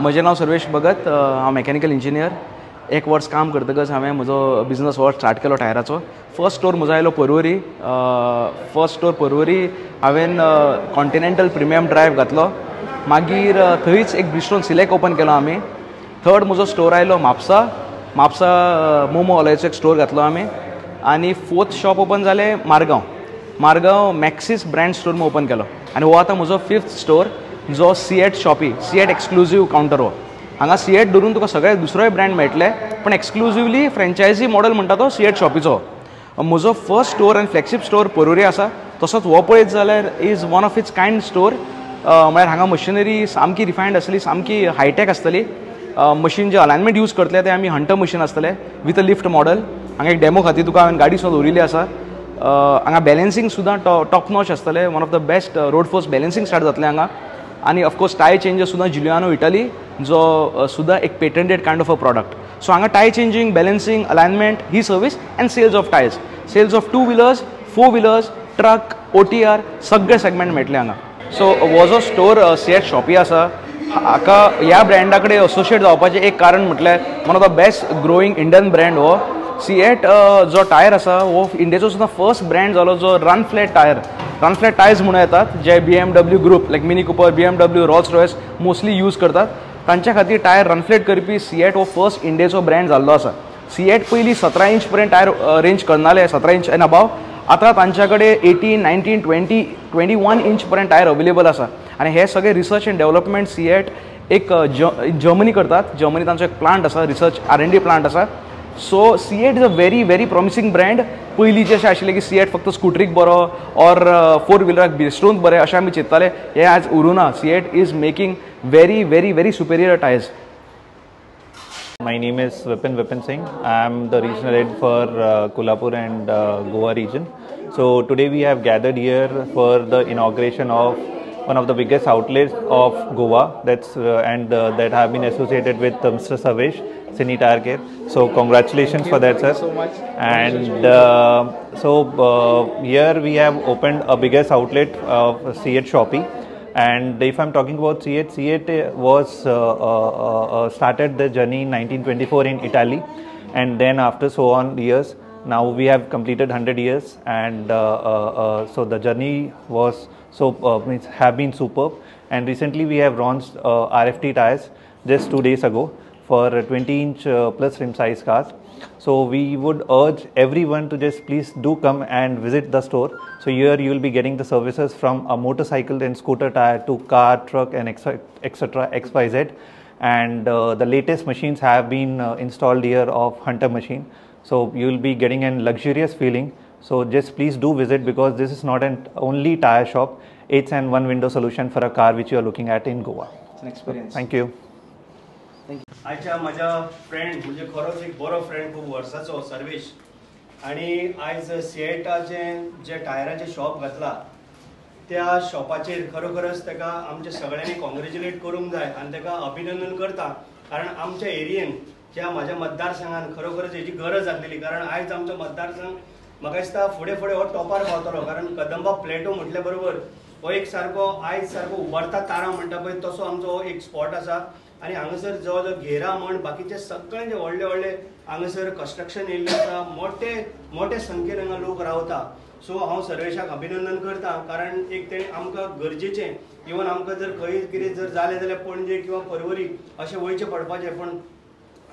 म्हजें नांव सर्वेश भगत, हांव मॅकॅनिकल इंजिनियर. एक वर्स काम करतकच हांवें म्हजो बिजनस हो स्टार्ट केलो टायराचो. फर्स्ट स्टोर म्हजो आयलो पर्वरी. फर्स्ट स्टोर पर्वरी हांवें कॉन्टिनेंटल प्रिमियम ड्रायव्ह घातलो. मागीर थंयच एक ब्रिजस्टोन सिलेक्ट ओपन केलो आमी. थर्ड म्हजो स्टोर आयलो म्हापसा. म्हापसा मोमो हॉलाचो एक स्टोर घातलो आमी. आनी फोर्थ शॉप ओपन जालें Margao. Margao Maxxis brand store open केलो. आनी हो आतां म्हजो फिफ्थ स्टोर जो सिएट शॉपी, सिएट एक्सक्लुजीव कावंटर हो. हांगा सिएट धरून तुका सगळे दुसरोय ब्रँड मेळटले, पण एक्सक्लुजिवली फ्रेंचायजी मॉडल म्हणटा तो सिएट शॉपीचो. म्हजो फर्स्ट स्टोर आनी फ्लॅगशीप स्टोर पर्वरी आसा. तसोच हो पळयत जाल्यार is one of its kind store. म्हळ्यार हांगा मशिनरी सामकी रिफायंड आसतली, सामकी हायटॅक आसतली. मशीन जे अलायनमेंट यूज करतले ते आमी हंटर मशीन आसतले विथ अ लिफ्ट मॉडल. हांगा एक डेमो खातीर तुका हांवें गाडी सुद्दां दवरिल्ली आसा. हांगा बॅलन्सींग सुद्दां टॉप नॉच आसतलें. One of the best road force balancing start जातलें हांगा. आनी ऑफकोर्स टायर चेंजर सुद्दां जुलियानो इटली जो सुद्दां एक patented kind of a product. So हांगा tyre changing, balancing, alignment he service and sales of tyres, sales of two wheelers, four wheelers, truck, OTR सगळे segment मेळटले हांगा. सो हो जो स्टोर सिएट शॉपी आसा, हाका ह्या ब्रँडा कडेन असोशिएट जावपाचें एक कारण म्हटल्यार one of the best growing Indian brand हो सिएट. जो टायर आसा हो इंडियेचो सुद्दां फर्स्ट ब्रँड जालो जो run flat tyre, run flat tyres म्हणून येतात, जे BMW group like Mini Cooper, BMW, Rolls Royce mostly use करतात. तांच्या खातीर टायर रन फ्लॅट करपी सिएट हो फर्स्ट इंडियेचो ब्रँड जाल्लो आसा. सिएट पयलीं 17 इंच पर्यंत टायर रेंज करनाले, 17 इंच एंड अबाव. आतां तांच्या कडेन 18, 19, 20, 21 इंच पर्यंत टायर अवेलेबल आसा. आनी हे सगळे रिसर्च एंड डेव्हलपमेंट सिएट एक जर्मनी करतात. जर्मनी तांचो एक प्लांट आसा, रिसर्च R&D plant आसा. So CEAT is a very very promising brand. पयलीं जें अशें आशिल्लें की सिएट फक्त स्कुटरीक बरो ऑर फोर व्हिलराक ब्रिजस्टोन बरें अशें आमी चिंतताले, हें आज उरूना. CEAT is making very very very superior tyres. My name is Vipin Singh. I am the regional head for Kolhapur and Goa region. So today we have gathered here for the inauguration of one of the biggest outlets of Goa, that's that have been associated with Mr. Sarvesh, Cine Tire Care. So congratulations for that, sir. So much. And here we have opened a biggest outlet of CEAT Shoppe. And if I'm talking about CEAT, CEAT was started the journey in 1924 in Italy, and then after so on years, now we have completed 100 years, and so the journey was so means have been superb. And recently we have launched RFT tires just 2 days ago for 20 inch plus rim size cars. So we would urge everyone to just please do come and visit the store. So here you will be getting the services from a motorcycle and scooter tire to car, truck and etc. XYZ. And the latest machines have been installed here of Hunter machine. So you will be getting a luxurious feeling. So just please do visit, because this is not an only tire shop, it's an one window solution for a car which you are looking at in Goa. It's an experience. Thank you. आयच्या म्हज्या friend म्हणजे खरोच एक बरो friend खूब वर्साचो सर्वेश, आनी आयज सिएटाचें जे टायराचें शॉप घातला त्या शॉपाचेर खरोखरच ताका आमच्या सगळ्यांनी कॉंग्रेच्युलेट करूंक जाय आनी ताका अभिनंदन करता, कारण आमच्या एरियेन ज्या म्हाज्या मतदारसंघान खरोखरच हेजी गरज आसलेली. कारण आयज आमचो मतदारसंघ म्हाका दिसता फुडें फुडें हो टॉपार पावतलो, कारण कदंबा प्लेटो म्हटल्या बरोबर हो एक सारको आयज सारको उबारता तारा म्हणटा पळय तसो आमचो हो एक स्पॉट आसा. आनी हांगासर जवळ जवळ घेरा म्हण बाकीचे सगळे जे व्हडले व्हडले हांगासर कन्स्ट्रक्शन येयल्लें आसा, मोठे मोठे संख्येन हांगा लोक रावता. सो हांव सर्वेशाक अभिनंदन करता, कारण एक तेणें आमकां गरजेचें, इवन आमकां जर खंय कितें जर जालें जाल्यार पणजे किंवा पर्वरी अशें वयचें पडपाचें, पूण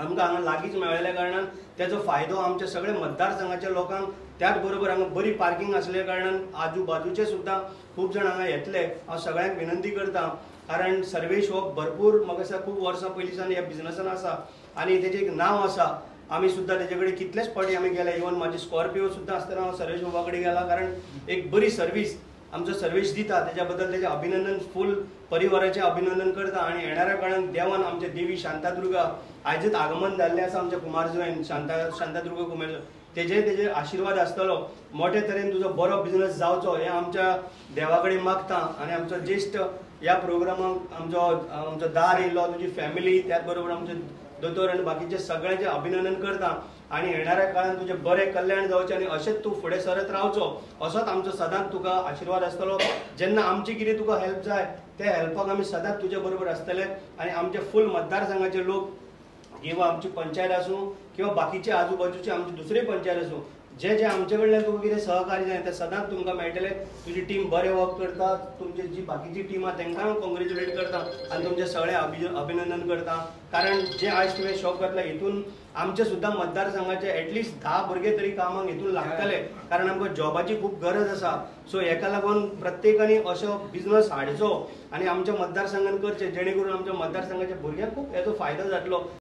आमकां हांगा लागींच मेळिल्ल्या कारणान तेजो फायदो आमच्या सगळे मतदारसंघाच्या लोकांक, त्याच बरोबर हांगा बरी पार्किंग आसल्या कारणान आजू बाजूचे सुद्दां खूब जाण हांगा येतले. हांव सगळ्यांक विनंती करता, कारण सर्वेश हो भरपूर म्हाका दिसता खूब वर्सां पयलींच्यान ह्या बिजनसान आसा आनी तेजें एक नांव आसा. आमी सुद्दां तेजे कडेन कितलेच फावटी आमी गेले, इवन म्हाजी स्कॉर्पियो सुद्दां आसतना हांव सर्वेश बाबा कडेन गेला, कारण एक बरी सर्वीस आमचो सर्वेश दिता, तेज्या बद्दल तेजें अभिनंदन फूल परिवाराचें अभिनंदन करता. आनी येणाऱ्या काळान देवान आमच्या देवी शांतादुर्गा आयजच आगमन जाल्लें आसा आमच्या कुमारजुंवेन, शांतादुर्गा कुमारजुंवें, तेजे तेजे आशिर्वाद आसतलो, मोठे तरेन तुजो बरो बिजनस जावचो हें आमच्या देवा कडेन मागता. आनी आमचो ज्येश्ठ ह्या प्रोग्रामाक आमचो आमचो दार येयल्लो, तुजी फॅमिली, त्याच बरोबर आमचो दोतोर आनी बाकीचे सगळ्यांचे अभिनंदन करता आनी येणाऱ्या काळान तुजें बरें कल्याण जावचें आनी अशेंच तूं फुडें सरत रावचो असोच आमचो सदांच तुका आशिर्वाद आसतलो. जेन्ना आमची कितें तुका हेल्प जाय ते हेल्पाक आमी सदांच तुजे बरोबर आसतले आनी आमचे फूल मतदारसंघाचे लोक किंवा आमची पंचायत आसूं किंवा बाकीचे आजूबाजूची आमची दुसरी पंचायत आसूं, जे जे आमचे कडल्यान तुका कितें सहकार्य जाय ते सदांच तुमकां मेळटले. तुजी टीम बरें वर्क करता, तुमची जी बाकीची टीम आहा तांकां हांव कॉंग्रेच्युलेट करता आनी तुमचें सगळें अभिनंदन करता. कारण जे आयज तुवें शॉप घातला हितून आमचे सुद्दां मतदारसंघाचे एटलिस्ट 10 भुरगे तरी कामाक हितून लागतले, कारण आमकां जॉबाची खूब गरज आसा. सो हेका लागून प्रत्येकानी असो बिजनस हाडचो आनी आमच्या मतदारसंघान करचें, जेणे करून आमच्या मतदारसंघाच्या भुरग्यांक खूब हेजो फायदो जातलो.